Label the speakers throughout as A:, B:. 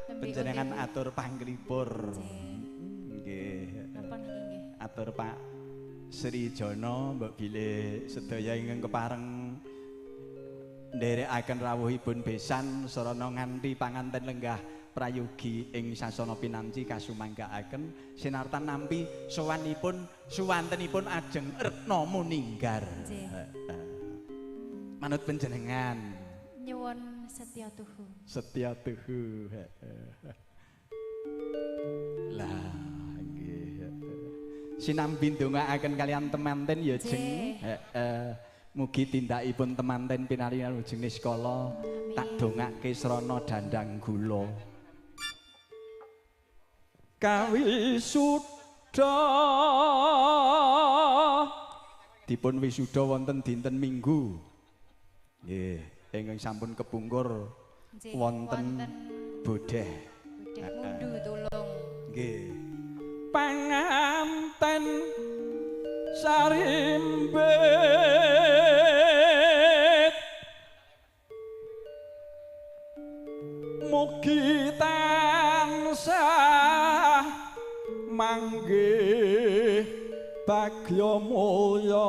A: Panjenengan atur panglipur. Nggih.
B: Napa niki nggih?
A: Atur Pak Sri Jono mbok bilih sedaya ingkang kepareng nderekaken rawuhipun besan sarana nganti panganten lenggah prayogi ing sasana pinanci kasumanggaaken sinartan nampi sowanipun suwantenipun Ajeng Retno Muninggar. Manut panjenengan
B: nyuwun setya tuhu.
A: Setya tuhu. Lah nggih. Sinambi ndongaaken kalian temanten ya Jeng. Heeh. Mugi tindakipun temanten pinaringan wilujeng niskala tak dongake srana dandang gula. Kawisuda dipun wisuda wonten dinten Minggu. Nggih, ingkang sampun kepungkur wonten bodeh.
B: Bodeh mundu tulung.
A: Nggih. Panganten sarimbit mugi tansah manggih bagya mulya.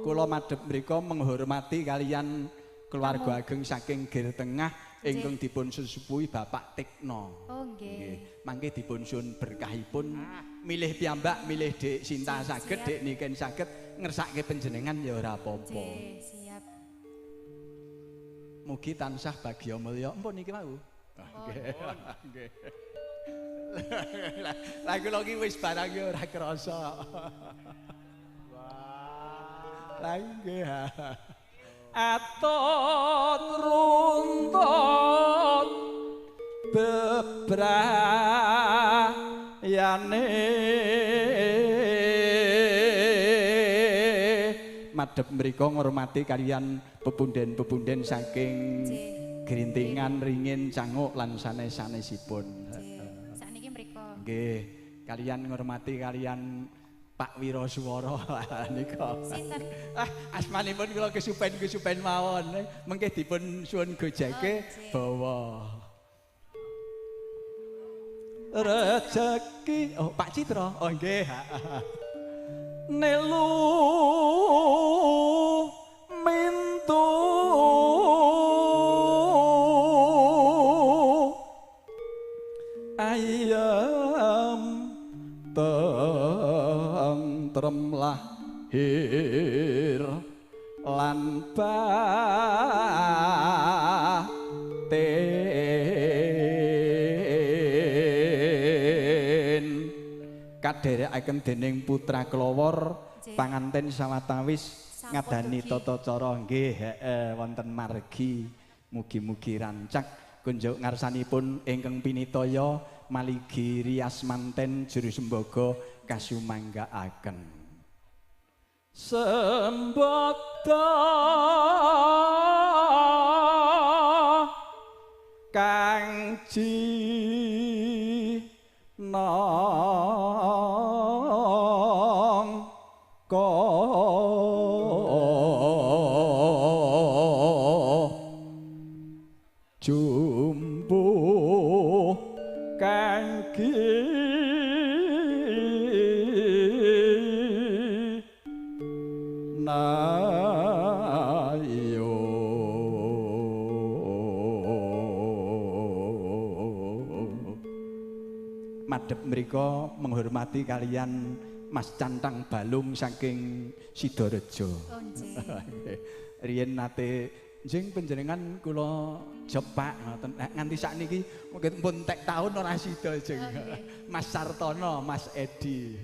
A: Kula madhep mriku menghormati kalian keluarga ageng saking Gir Tengah ingkang dipun sesepuhi Bapak Tikno.
B: Oh nggih.
A: Mangke dipun suwun berkahipun milih piyambak, milih Dik Sinta saged, Dik Niken saged ngersake panjenengan ya ora apa-apa.
B: Nggih, siap.
A: Mugi tansah bagya mulya. Empun niki wau. Nggih. Nggih. Lah kula iki wis barang ya ora krasa. Lah nggih. Aton runtut bebrayane madhep mriku ngurmati kalian pepunden-pepunden saking Grintingan, Ringin, Canguk lan sanes-sanesipun.
B: Sakniki mriku.
A: Nggih, kalian ngurmati kalian Pak Wirasuwara nika.
B: Sinten?
A: Ah, asmanipun kula kesupen-kesupen mawon. Mengke dipun suwun gojeke bawa. Rejeki. Oh, Pak Citra. Oh nggih. Nelu mintu ayam tentrem lahir lan batin kadherekaken dening putra Klowor panganten sawetawis ngadani tata cara nggih heeh wonten margi mugi-mugi rancak kunjuk ngarsanipun ingkang pinitaya maligi rias manten juru sembaga kasumanggaaken. Sembada kang jinangka jumbuh kang ginayo. Madhep mriku menghormati kalian Mas Cantang Balung saking Sidorejo.
B: Oh nggih.
A: Riyen nate njing panjenengan kula jepak ngoten nganti sakniki mungkin pun tek taun ora sida jeng. Mas Sartono, Mas Edi.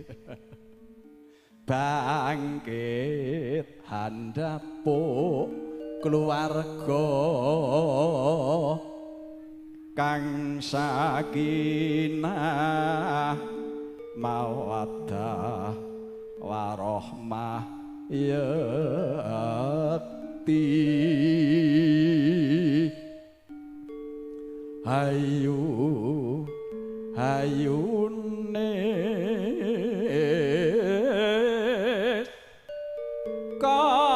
A: Bangkit handapuk keluarga kang sakinah mawaddah warahmah yakti. Hayu hayune kala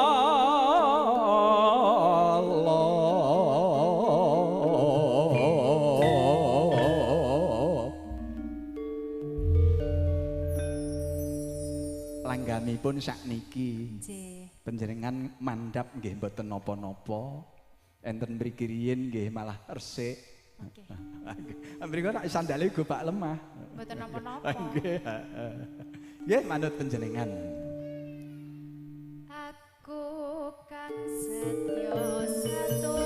A: Langgamipun sakniki.
B: Nggih.
A: Panjenengan mandhap nggih mboten napa-napa. Enten mriki riyin nggih malah resik.
B: Nggih.
A: Mriku rak sandale gobak lemah.
B: Mboten napa-napa.
A: Nggih. Nggih manut panjenengan.
B: Aku kang setya satu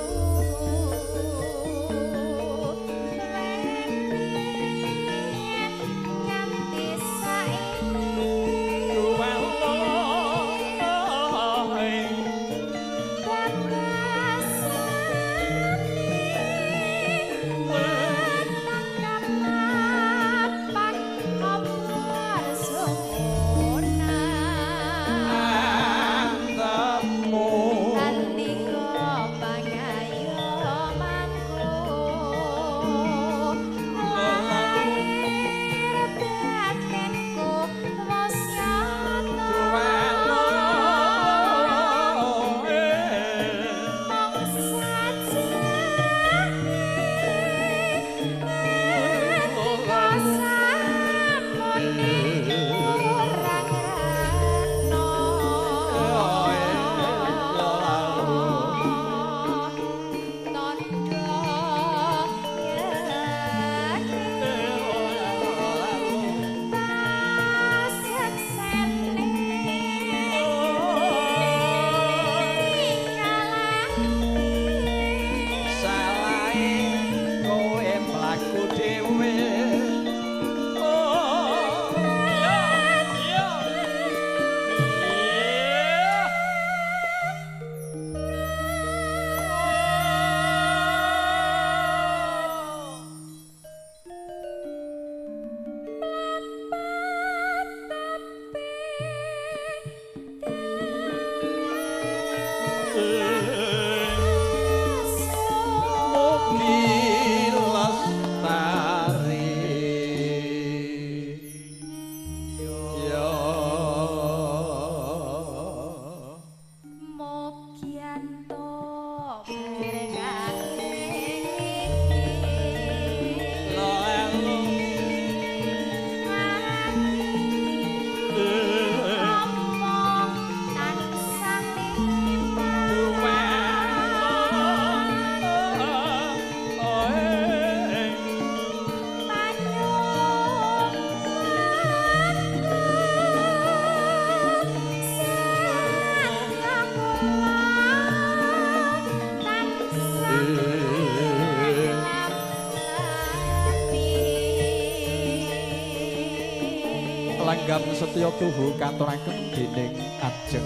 A: Langgam setya tuhu katuraken dening Ajeng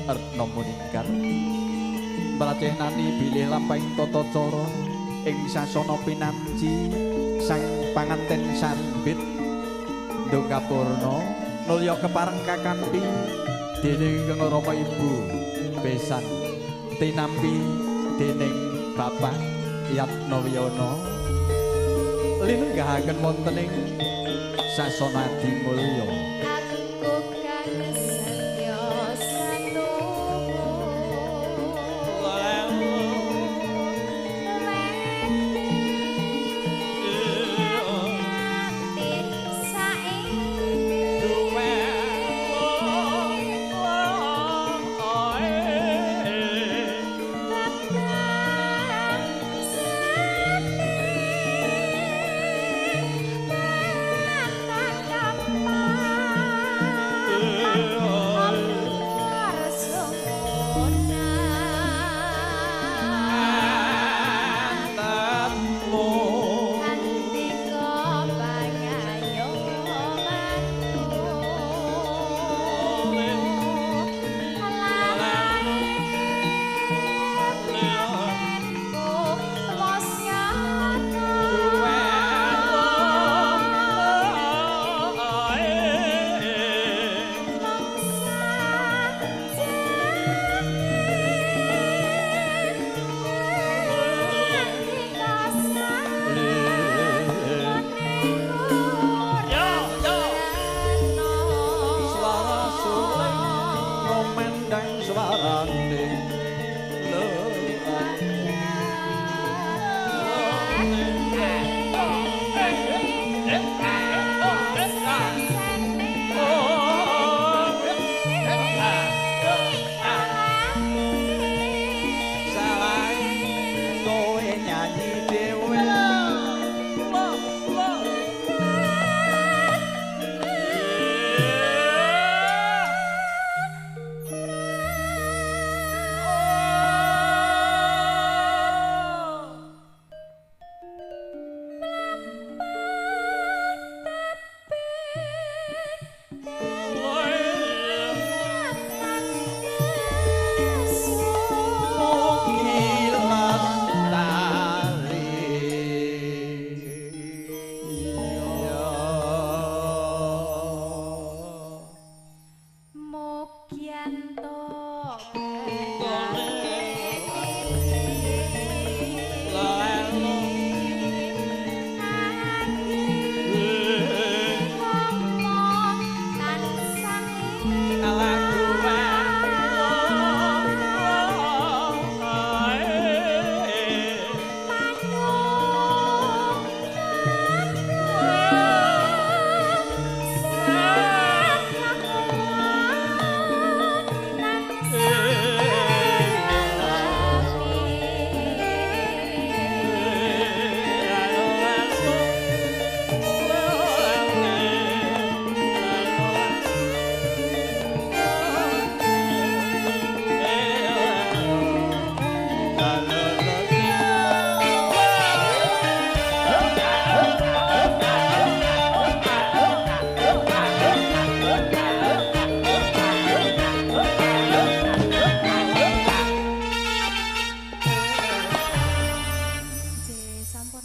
A: Retna Muninggar. Mlacehnani bilih lampahing tata cara ing sasana pinanci sang panganten sarimbit ndongkapurna nulya kepareng kakanthi dening Kang Rama Ibu besan tinampi dening Bapak Yatna Wiyana linenggahaken wonten ing sasana Adimulya.
B: Aku kang setya satuhu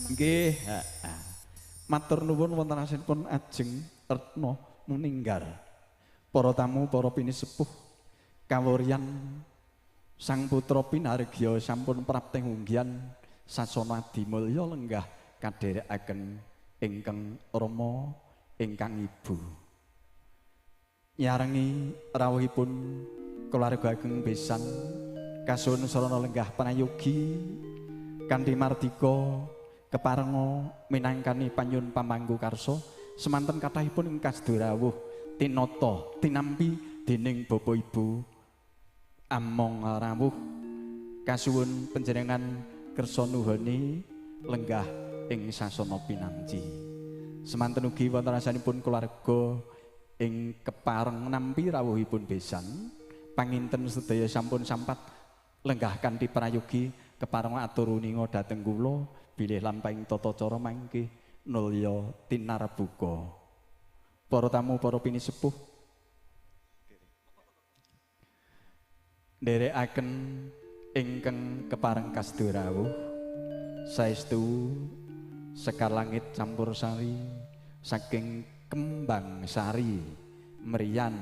A: Nggih, heeh. Matur nuwun wonten asinipun Ajeng Retno Muninggar. Para tamu, para pinisepuh kawuryan Sang Putra Pinargya sampun prapteng unggihan sasana adimulya lenggah kadherekaken ingkang rama ingkang ibu. Nyarengi rawuhipun keluarga ageng besan kasuwun sarana lenggah panayogi kanthi mardika keparenga minangkani panyun pamangku karsa semanten kathahipun ing kasda rawuh tinata tinampi dening bapa ibu among rawuh kasuwun panjenengan kersa nuhoni lenggah ing sasana pinanci. Semanten ugi wonten rasanipun keluarga ing kepareng nampi rawuhipun besan panginten sedaya sampun sampat lenggah kanthi prayogi kepareng atur uninga dhateng kula bilih lampahing tata cara mangke nulya tinarbuka. Para tamu, para pinisepuh nderekaken ingkang kepareng kasda rawuh saestu sekar langit campur sari saking Kembang Sari Merian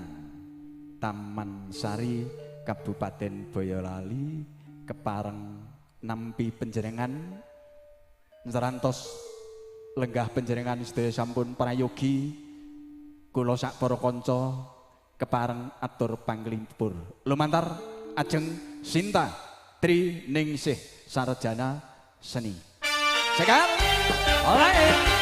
A: Taman Sari Kabupaten Boyolali kepareng nampi panjenengan nrantos lenggah panjenengan sedaya sampun prayogi kula sak para kanca kepareng atur panglimpur lumantar Ajeng Sinta Tri Ningsih sarjana seni. Sekar oleh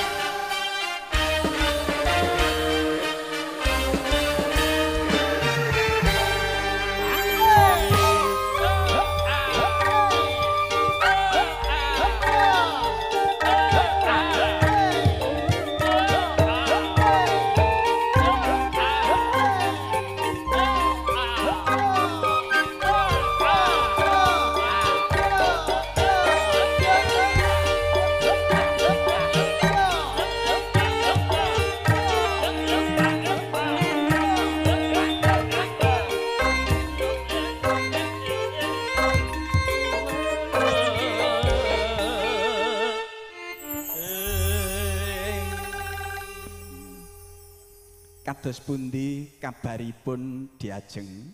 A: kados pundi kabaripun diajeng?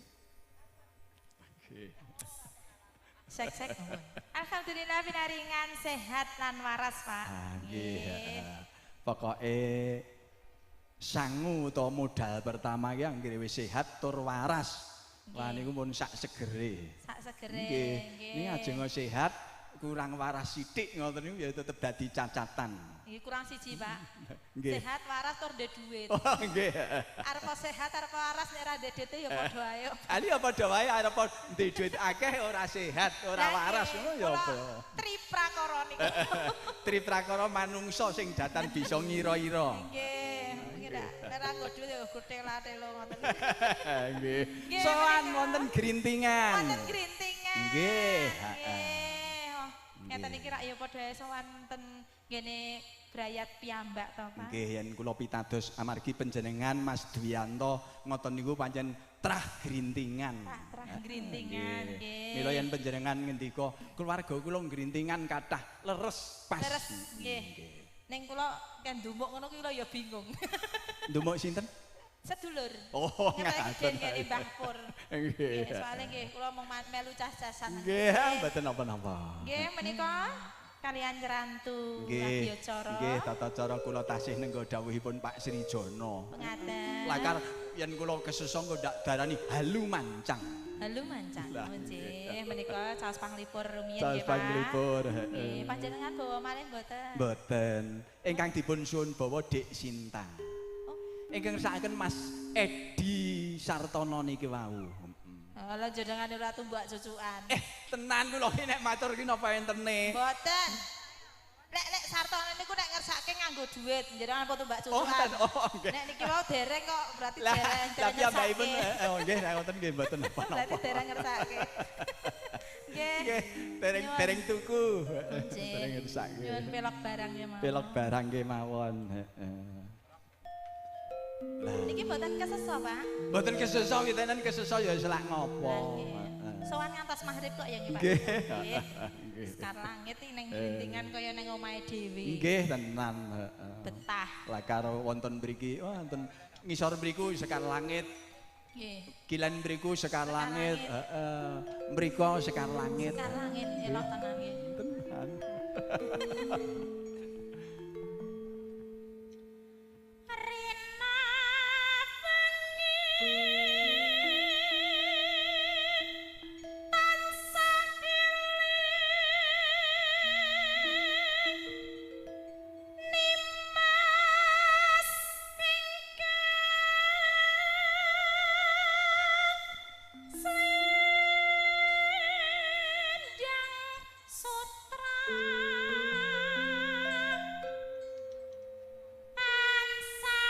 B: Sek-sek. Alhamdulillah pinaringan sehat lan waras, Pak.
A: Nggih. Pokoke sangu utawa modal pertama ki anggere wis sehat tur waras. Wah niku pun sak segere.
B: Sak segere.
A: Nggih. Ning ajeng sehat kurang waras sithik ngoten niku ya tetep dadi cacatan.
B: Nggih kurang siji, Pak.
A: Nggih.
B: Sehat waras tur ndek dhuwit.
A: Oh, nggih.
B: Arep sehat arep waras nek ora ndek dhuwit ya padha ae.
A: Ali ya padha wae arep ndek dhuwit akeh ora sehat, ora waras ngono ya apa.
B: Triprakara niku.
A: Triprakara manungsa sing datan bisa ngira-ira.
B: Nggih. Nggih nek ora nggo dhuwit ya gotela-telo ngoten.
A: Nggih. Sowan wonten Grintingan.
B: Wonten Grintingan.
A: Nggih, heeh.
B: Ngeten iki rak ya padha sowan ten ngene brayat piyambak to, Pak.
A: Nggih, yen kula pitados amargi panjenengan Mas Dwianto ngoten niku pancen trah Grintingan.
B: Trah Grintingan, nggih.
A: Mila yen panjenengan ngendika keluarga kula Grintingan kathah leres pas.
B: Leres, nggih. Ning kula ken ndumuk ngono kuwi kula ya bingung.
A: Ndumuk sinten?
B: Sedulur.
A: Oh, ngaten.
B: Nggih, Mbah Pur.
A: Nggih.
B: Soale nggih kula mung melu cas-casan.
A: Nggih, mboten napa-napa.
B: Nggih, menika kalian Cerantu Adicara.
A: Nggih, tata cara kula tasih nenggo dawuhipun Pak Srijono.
B: Pengaten.
A: Lakar yen kula kesusa engko ndak darani halu mancang.
B: Halu mancang. Nggih, menika caos panglipur rumiyin nggih, Pak.
A: Caos panglipur, heeh.
B: Nggih, panjenengan bawa malih mboten?
A: Mboten. Ingkang dipun suwun bawa Dik Sinta. Ingkang ngersakaken Mas Edi Sartono niki wau.
B: Lah jenengan ora tumbak cucukan.
A: Tenan kula ki nek matur ki napa entene?
B: Mboten. Lek Sartono niku nek ngersake nganggo dhuwit, jenengan apa tumbak cucukan.
A: Oh, nggih.
B: Nek niki wau dereng kok berarti dereng.
A: Lah piyambakipun oh nggih nek ngoten nggih mboten napa-napa.
B: Berarti dereng ngersake. Nggih.
A: Nggih, dereng tuku. Dereng ngersake.
B: Nyuwun pelok barang nggih mawon.
A: Pelok barang nggih mawon, heeh.
B: Niki mboten keseso, Pak.
A: Mboten keseso, witenan keseso ya selak ngopo. Heeh.
B: Sowan ngantos maghrib kok ya nggih Pak.
A: Nggih.
B: Nggih. Sekar langit iki ning glintingan kaya ning omahe dhewe.
A: Nggih tenan, heeh.
B: Betah.
A: Lah karo wonten mriki, wah wonten ngisor mriku sekar langit.
B: Nggih.
A: Kilen mriku sekar langit, heeh. Mriko sekar langit.
B: Sekar langit elok tenan nggih.
A: Tenan.
B: Rina wengi tansah eling nimas ingkang selendang sutra tansah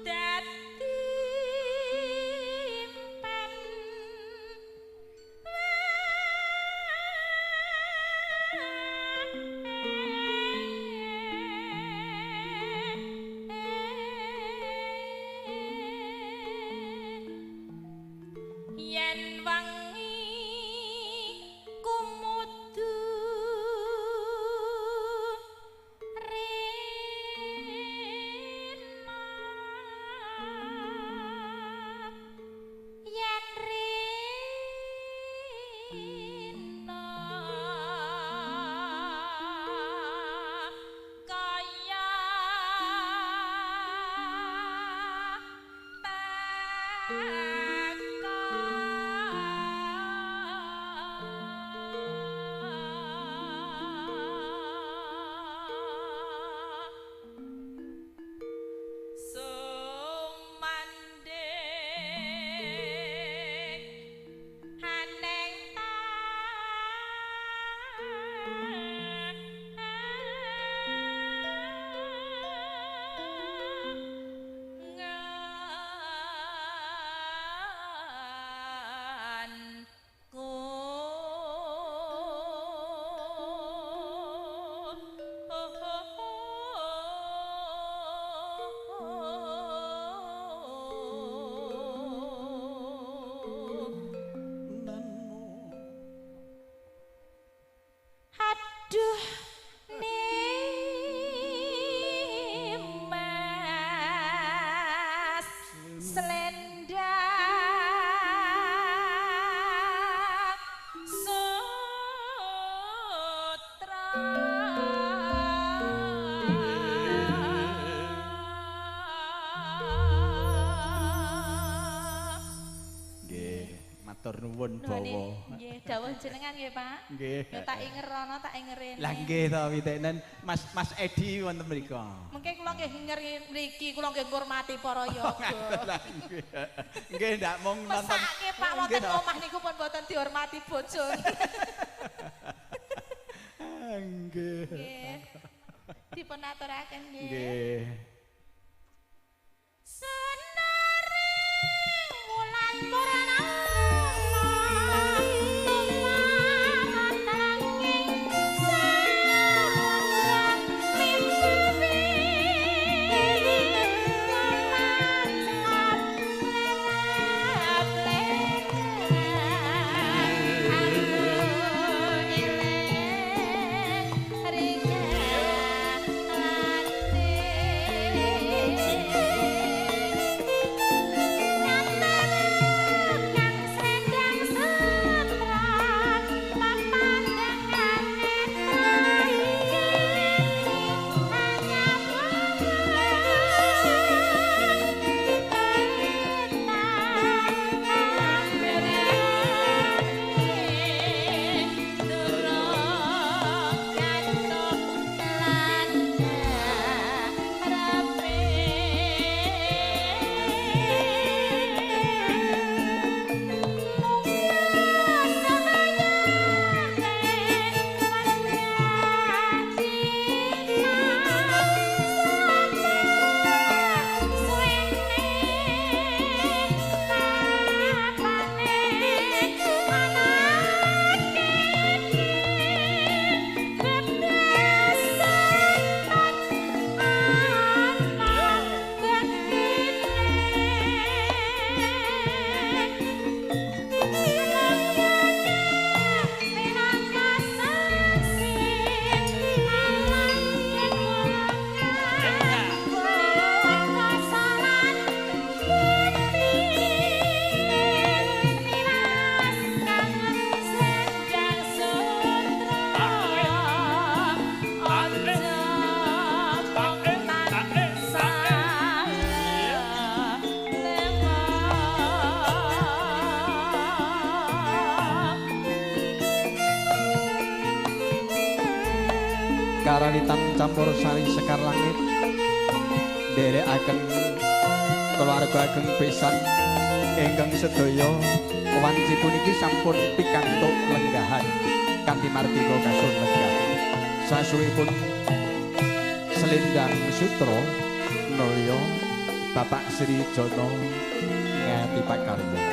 B: dadi impen yen wengi kumudu rina yen rina kaya teka sumandhing haneng tanganku. Aduh nimas selendang sutra
A: Nggih, matur nuwun bawa.
B: Nggih, dawuh jenengan nggih, Pak.
A: Nggih.
B: Yo tak ingerono, tak ingerene.
A: Lah nggih to witenen Mas Mas Edi wonten mriku.
B: Mengke kula nggih ngeri mriki, kula nggih ngurmati para yoga.
A: Lah nggih. Nggih ndak mung nonton.
B: Mesake Pak
A: Nggih
B: wonten
A: to.
B: omah niku pun boten dihormati bojone.
A: Nggih.
B: Nggih. Dipun aturaken nggih.
A: Nggih.
B: Senaring wulan purnama tumatanging samudra mimpi lelap lelap aku eling ringalane.
A: Karawitan campur sari Sekar Langit nderekaken keluarga ageng besan ingkang sedaya wanci puniki sampun pikantuk lenggahan kanthi mardika kasun lenggah. Sasuwipun Selendang Sutra Nulya Bapak Sri Jono Ngatipakarya.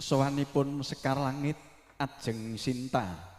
A: Sowanipun Sekar Langit ajeng Sinta